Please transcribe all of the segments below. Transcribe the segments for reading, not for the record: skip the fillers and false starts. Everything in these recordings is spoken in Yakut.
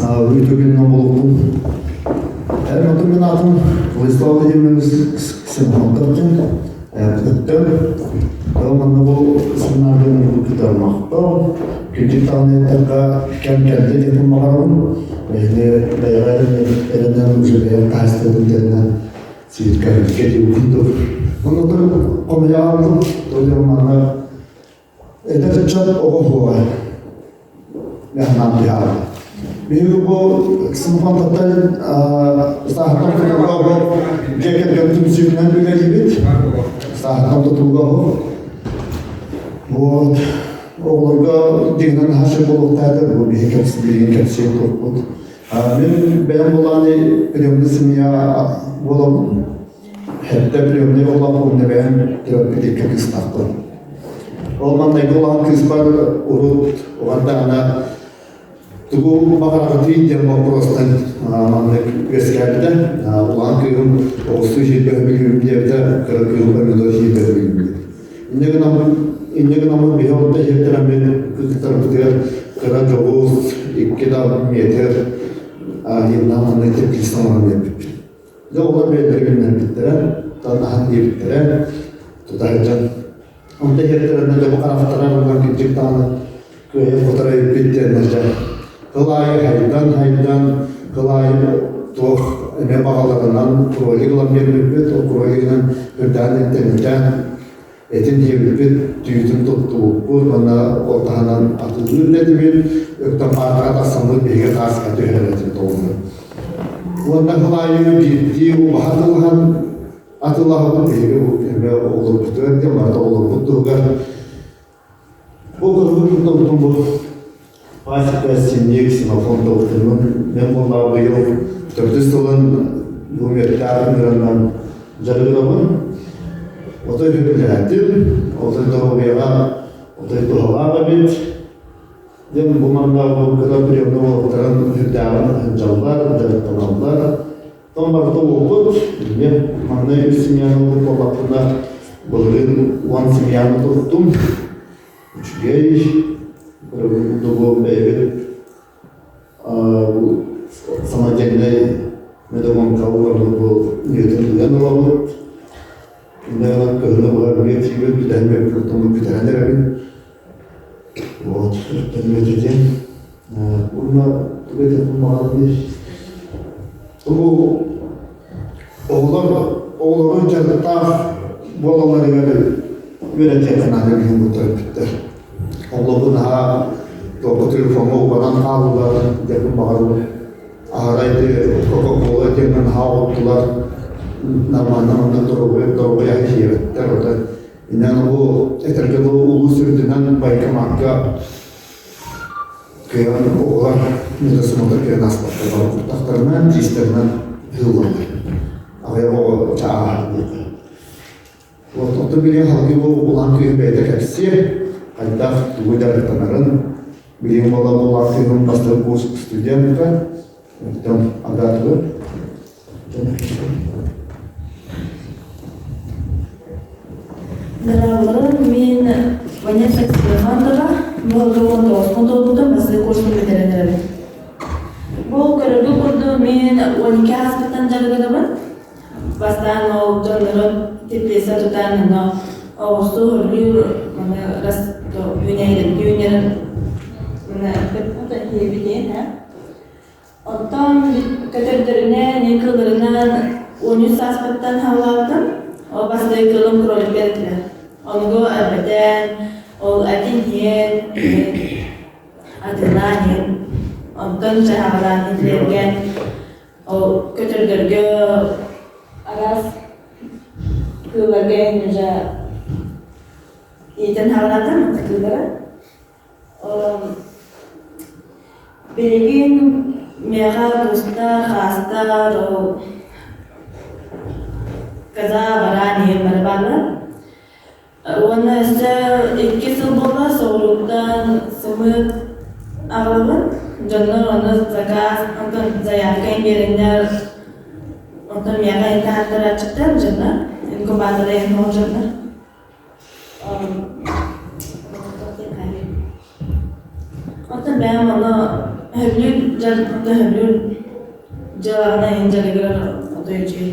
Үтүгүн болуктун. Эн отун мин атым Владислав Владимирович Ксенофонтов диэн. Өттөн манна бу семинарга кытармахтал. Кырдьык даҕаны эттэххэ кэм кэллэ диэн баҕарабын. Эһини бэйэҕэ эрэнэн уже бэйэм хаһаайыстыбатын тэринэн сииркэ диэбит Оннотон хомуйаҕым тоҕо манна Эдэр ыччат оҕо суоҕа Мехман Михайлов. Биһиги бу Ксенофонтовтан сааһыттан тутууга бу дьиэ кэргэн түмсүүтүнэн үлэлиибит. Сааһыттан тутууга бу. Вот. Оҕолорго дьиҥинэн наһаа сөп буолуохтаах бу биһиги кэпсиир билигин кэпсиир турбут. Мин бэйэм буолааны приемный семья буолабын. Эрдэ приемнай оҕолоох уонна бэйэм төрөппүт икки кыыстаахпын. Ол маҥнайгы улахан кыыспар урут угардаҕына тугу баҕараҕытый диэн боппуруостан маннык үөскээбитэ. Улахан кыыһым оҕустуу сиирбэһи билүүм диэбитэ, кыра кыыһым помидор сиирбэһи билүүм диэбитэ. Инньэ гынаммын инньэ гынаммын биһи орто иһиттэрэммин кыргыттарбытыгар кыра дьоҕус икки да метр инна маннык теплица оҥорон биэрбиппит. Дьэ оҕолор бэйэлэрэ биллэрбиттэрэ, танаһан диэбиттэрэ, тута сылдьан. Онто иһэрдэринэ дьэ бу харахтара ылан кырдьык даҕаны кыайан хотор эбиппит диэннэр дьэ кыл аайы хайдан-хайдан, кыл аайы туох эмэ баҕаларынан кролик ылан биэрбиппит, ол кролигынан үрдээн эмтэммитэ Этин диэбиппит, түүтүн туттубуппут уонна ол таһынан атыылыыр да этибит, өктөн паартаҕа тахсаммыт биһиги хааска түһэрэр этибит оҕону. Уонна сыл аайы биирдии убаһа атыылаһан атыылаһабыт биһиги бу эмиэ оҕолорбутугар диэн барыта оҕолорбут туһугар. Бу кыргыз туттубутум бу Пасека Семьи Ксенофонтовтынын мен буоллаҕа быйыл төрдүс сылын бу үөттээх ыҥыранан дьарыгырабын. Отой сөбүлээтим, отой доруобуйаҕа отой туһалаах эбит. Диэн бу манна бу кыра приемный уолаттарын сүрдээҕин сылдьаллар, дьарыктаналлар. Тон барыта уопут, мен манна үс семьяны ылбыт буоллахпына, былырыын 10 семьяны туттум. Үчүгэй, курдугу бэйэбит самодельнай медогонка уурбут мүөтүн ыган ылабыт. Инньэ гынан кыһыны быһа мүөт сиибит, бүтэн мүөппүт бүтэрэн эрэбин. Вот, мүөтү диэн. Уонна тугу этиэхпин баҕарабын Бу оҕолор оҕолору дьарыктаах буолалларыгар үөрэтиэххэ наада билигин бу төрөппүттэр. Оҕолорбун наһаа туохха телефоҥҥа убанан хааллылар диэхпин баҕарабын. Аһара ити Кока-Кола диэҥҥэ наһаа оҕуттулар. Нормально маннык доруобуйа доруобуйа сиэбэттэр. Отой инньэ бу этэргэ дылы улуус үрдүнэн военкомакка Кыайан оҕолор медосмотр кыайан ааспаттар бары куртахтарынан, тиистэринэн ыһыллаллар. Аҕыйах оҕо чааһа диэххэ. Вот оттон билигин халгыы бу улахан кыыһым бэйэтэ кэпсиэ, хайдах тугу дьарыктанарын. Билигин буола бу улахан кыыһым бастакы курс студентка, оттон Агатовы. Здравствуйте, мин Ванесса Ксенофонтова, бу уон тоҕуспун туолбутум, бастакы курсун бүтэрэн эрэбин. Бу көрөргө курдук мин 12 ааспыттан дьарыгырабын. Бастаан ол дьоннору теплица тутан, ону оҕурсу хөргүүр, маны рас үүнэйдин үүнэрин маны Оттон көтөрдөрүнэн, кылларынан 13 сааспыттан хаалаабытым. Ол бастакы кылым кроликтар этилэр. Онугу элбэтэн, ол этин иһэн, атыылаан иһэн, онтон дьаһаҕалаан иһилэргэ, ол көтөрдөргө араас кыылларга уже иитэн хаалаатым кыыллары. Билигин миэхэ кустар, хаастар, ол коза, бараан иһин бары бааллар. Уонна өссө икки сыл буолла соҕурууттан сымыыт аҕалабын. Дьоннор ону заказ, онтон заявка биэрэннэр, онтон миэхэ таһааттарааччыттар дьоннор, инкубатора иһин ол дьоннор. Оттон бэйэм ону Сөбүлүүр сөбүлүүр дьыалаҕынан иһин дьарыгырар отой үчүгэй.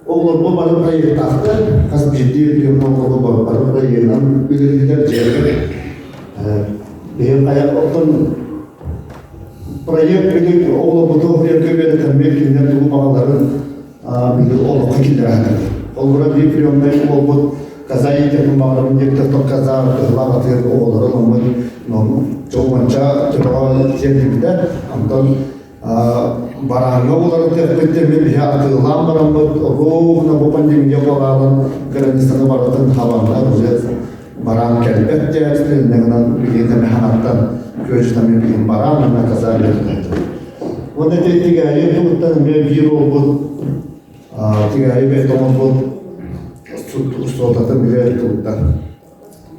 Оҕолорго бары проектаахтар, хас биирдии приемна оҕолорго бары проегынан үлэлииллэр дьиэлэр. Биһиги хайа оттон проект били оҕолорбуту уһуйарга үөрэтэммит кинилэр тугу баҕаларын били олоххо киллэрэ сатыыр. Холобура биир приемнай уолбут каза иитэрбин баҕарабын диэбитэ каза кыһылаах атыыр оҕолорун оммут чоҕуонча төбөҕө тиэрдибитэ. Онтон барааҥҥа уларытыахпыт диэммит биһи атыылаан бараммыт ровно бу пандемия буолаалан границаны барытын хабаннар уже бараан кэлбэт диэбит инньэ гынан билигин эмэханаттан күөдьүтэммит билигин бараан уонна каза үлэтин Уонна ити тигээйи тугуттан эмиэ биир уолбут тигээйи бэйэтэ оҥорбут суотатын билэр тугуттан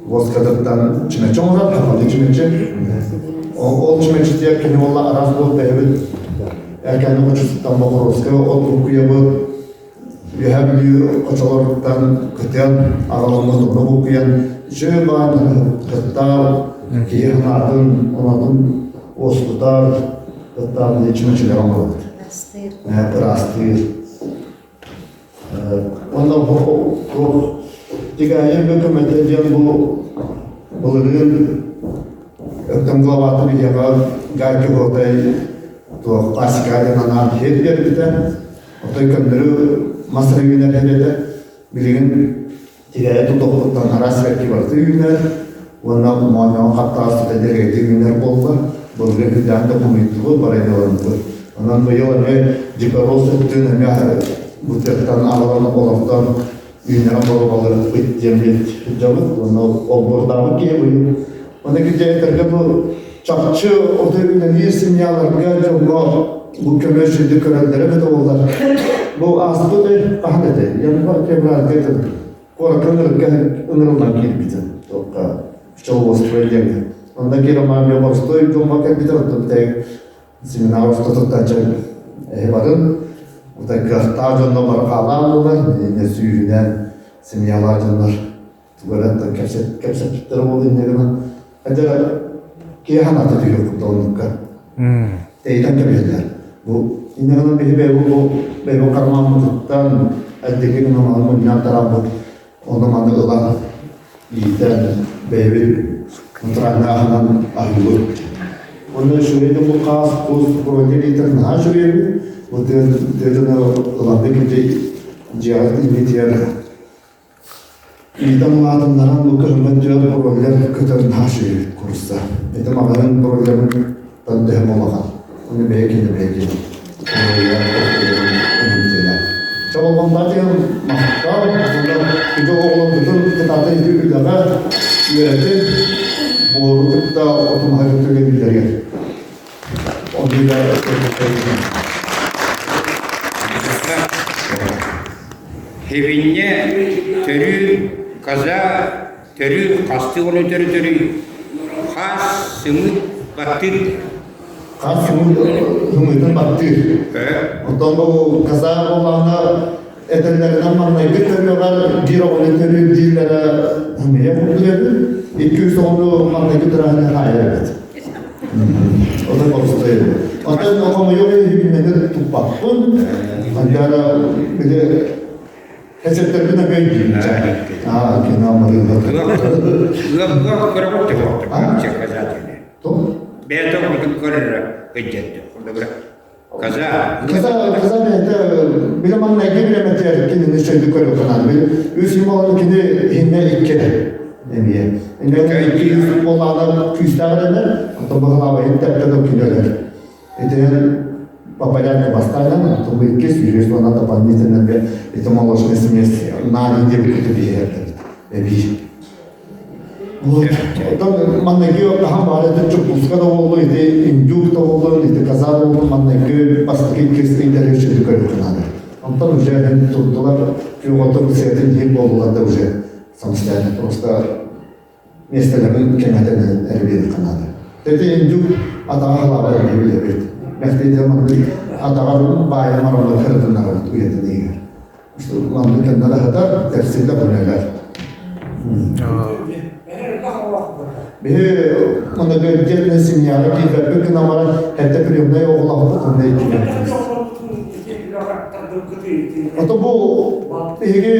воскатыттан чүмэчи оҥорор, хахалыы чүмэчи. Ол чүмэчитигэр кини уолла араас буол бэйэбит эркээни хочотуттан Бокоровскай от буккуйабыт, Үөһээ Бүлүү хочолоруттан кытыан аҕаламмыт ону буккуйан үчүгэй баан кыттаар, киһи санаатын, онотун уоскутар, кыттаан чүмэчилэр оҥоробут. Ыраастыыр. Онно туох тигээйи көмөтө диэн бу былырыын Өктөм главата биһиэхэ Гай Кихотай туох пасека диэн анаан иһит биэрбитэ. Отой көннөрү мас эрэ үүнэр этэ. Билигин тигээйи тутуохпуттан араас сибэкки барыта үүнэр уонна моонньоҕон хаптаҕас тута дэлэгэйдик үүнэр буолла. Былырыын кырдьаан да хомуйдубут, барайдаланныбыт. Онон быйыл эмиэ дикорос өттүн эмиэ бутыаттан аҕалан олохтон үүнэрэн боруобаларбыт диэммит сылдьабыт. Уонна олбуордаабыт киһи быйыл. Онно кирдээттэргэ бу чахчы отой үлэлиир семьяларга дьоҥҥо бу көмө сүрдүк көрөллөрө эбитэ буоллар. Бу ааспыт ый хаһан этэй? Январь, февральга этэ. Куоракка ыҥырыкка ыҥырыллан киирбитим. Туохха пчеловодство диэҥҥэ. Онно киирэн боростуой дьоҥҥо кэлбитим, оттон бүтэһик семинар ортотуттан чэ эһи барын утай кыахтаах дьонно бары хаалаан ыллар, иннэ сүүһүнэн семьялаах дьоннор тугу эрэ кэпсэппиттэрэ буолуо инньэ гынан хотя киһи санаата түһүөх курдук оннукка тэйитэн кэбиһэллэр бу инньэ гынан биһи бэйэбит бу бэйэбит кармаммытыттан эрдики гынан маны мунньан тарааммыт ону маны ылан иитэн бэйэбит натуральнааһынан аһыыбыт уонна үчүгэй да бу хаас кус бройлер иитэн наһаа үчүгэй эбит бу тыа дьоно ыланнык илдьи дьиэҕэ иитиэр Иитэн улаатыннаран бу кыһыҥҥы түөр бройлер көтөр наһаа үчүгэй курса. Ити маҕаһыын бройлерын тандыһым улахан. Ону бэйэ кини бэйэ кини. Чолбонтон диэн махтал, уонна ити оҕолорбутун кытаатан ити үлэҕэ үөрэтин, буору кытта отумаһы кытта үлэлииллэригэр. Оннуга Хевинньэ төрүүр коза төрүүр хастыы оҕону төрөтөрүй хаас сымыыт баттыыр Хаас сымыытын баттыыр. Оттон бу коза буоллаҕына этэллэринэн маҥнайгы төрүөҕэр биир оҕону төрүүр дииллэрэ сымыйа курдук эбит. 200 оҕону маҥнайгы төрөөһүнү хаайар эбит. Отой боростуой эбит. Оттон хомойуох иһин туппаппын. Андара били Эсэттэрбин эмиэ өйдүүбүн. Аа, кино мырыыла. Ыам көрөҕүт да каза Бэйэтэ курдук көрөрө өйдетти. Каза. Каза, каза бэйэтэ биле маҥнайгы бириэмэтигэр кинини сөйдүк көрүөххэ Били үс юм буолан кини иһиннэ иккилэ эмиэ. Иннэ 200 буоллаҕына күүстээх эрэнэр, оттон баһылаабайын тэптэн кини өлөр. Итинэн по порядку бастаан, оттон бу иккис, үһүс уонна дополнительно ити молочный смесь на неделю биһиэрдэр эбии. Вот. Оттон манныгы хаһан баара ити чуппуска да буоллун, ити индюк да буоллун, ити коза да буоллун манныгы бастакы иккис ыйдары үчүгэй көрүөххэ наада. Онтон уже турдулар, күөх сыатын диир буоллулар да уже самостоятельно просто миэстэлэрин кэҥэтэн эрэ биэриэххэ наада. Ити индюк атаҕа халаабар эмиэ билэбит. Мэхтиэтэ маннык атаҕар баайа маралла кырытыннарабыт уйатын иһигэр. Маннык кэннэ да кэпсииллэ бунелер. Биһи многодетная семьяҕа киирбэппит гынан баран эрдэ приемнай оҕолоохпут онно иккинэн. Ото бу биһиги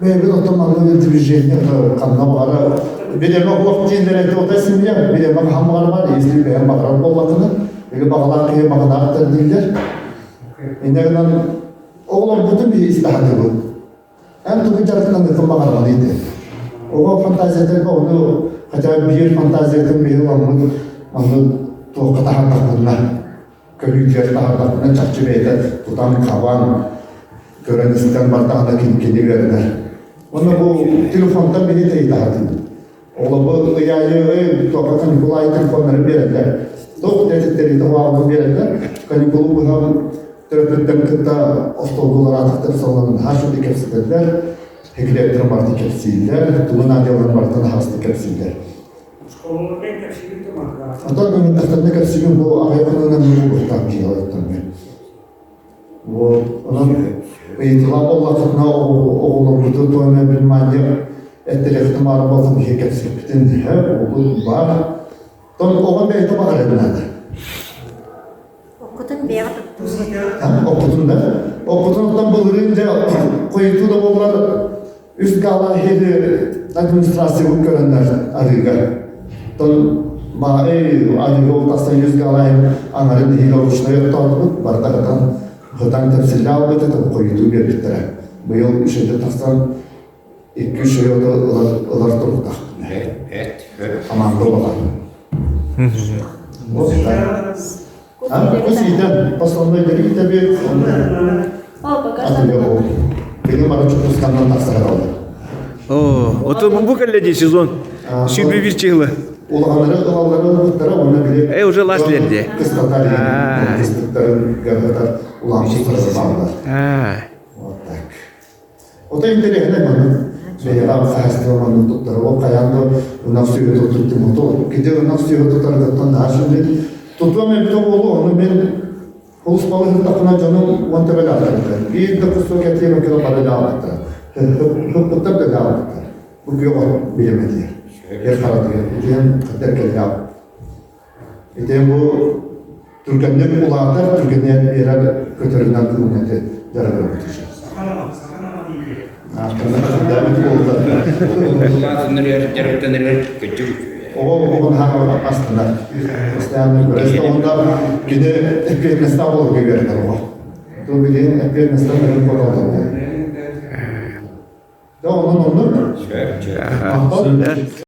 бэйэбит оттон маннык движение ханна баҕара билэме уох дииллэр эти ота семья билэме хаһан баҕара бар если бэйэм баҕарар буоллаххына или баҕалаах киһи баҕанаахтар дииллэр. Инньэ гынан Оҕолорбутун биһи истэхэтибит. Эн тугу дьарыктаныаххын баҕараҕын ити? Оҕо фантазията ону хотя биир фантазиятын биһи ламмыт манны туохха таһаардахпытына көрүүтүгэр таһаардахпытына чахчы бэйэтэ тутан-хабан көрөн истэн бардаҕына кини үөрэнэр. Уонна бу телефонтан биһи тэйитаһатыбыт. Оҕолорбут ый аайы туохха каникул аайы телефоннарын биэрэллэр. Туох тэтиттэриитэ уһаабытын биэрэллэр. Каникулу быһан төрөппүттэрин кытта остуолга олораатахтар салланан наһаа үчүгэйдик кэпсэтэллэр. Хэкилиэттэрин барытын кэпсииллэр, тугун аадьаларын барытын аһаҕастык кэпсииллэр. Онтон ыҥырдахтарына кэпсиибин бу аҕыйах хонугунан буолуохтаах дьиэлэриттэн Вот, онон ыйытылаах буоллаххытына оҕолорбутун туонна внимание эттэриэхтин баара буолсан биһиги кэпсэппитин опыт баар. Тон оҕо бэйэтэ баҕарар наада. Оккутун бэйэҕэ туттуубут. Оккутун да. Оккутун оттон былырыын дьэ хойутуу да буоллар үс гала иһили администрациябыт көрөннөр арыыга. Тон баай арыыга утастан үс гала аңарын иһигэ ручной оттоотубут барыта хатан хатан тэпсиллэ албыт это хойутуу биэрбиттэрэ. Быйыл үс тахсан 2-3 ый ылар туруктаахпын. Хамаанда улахан. Вот так. А, кус иитэн, основной итэбит. О, пока что. Били бары чукусканнан тахсара kaldı. О, ото бу кэллэ сезон. Сүүрбэ чыһыла. Улаханнары ылаллары ылбыттара, уонна били Э, уже лас лерде. Кыстатар, кыстыктарын гагатар уламчыстары бааллар. Вот так. Ото интэриэһинэй маннык бэйэҕэ хаһаайыстыба маннык туттар. Ол хайаан да ынах сүөһү туттуттум. Ото киди ынах сүөһү тутаргыттан наһаа сүрдүн. Тутуом эбитэ буолуо, ону мин олус балыһыттахпына дьонум уон төбөлө ааттарбыттар. Биир да кусок этиэм кило бары даалбыттар. Хыппыттар да даалбыттар. Бу күөх от биэмэтигэр. Эр харатыгар. Итиэн хатар кэллээх. Итиэн бу түргэнник улаатар, түргэнник биэрэр көтөрүнэн кылынаты дьарыгырабыт. Оҕо оҕон хаама астынар. Постоянно көрөстө онда кини эппиэтинэстээх буоларга үөрэнэр оҕо. То билигин эппиэтинэстэн өрүн котоллор. Да онон оннук.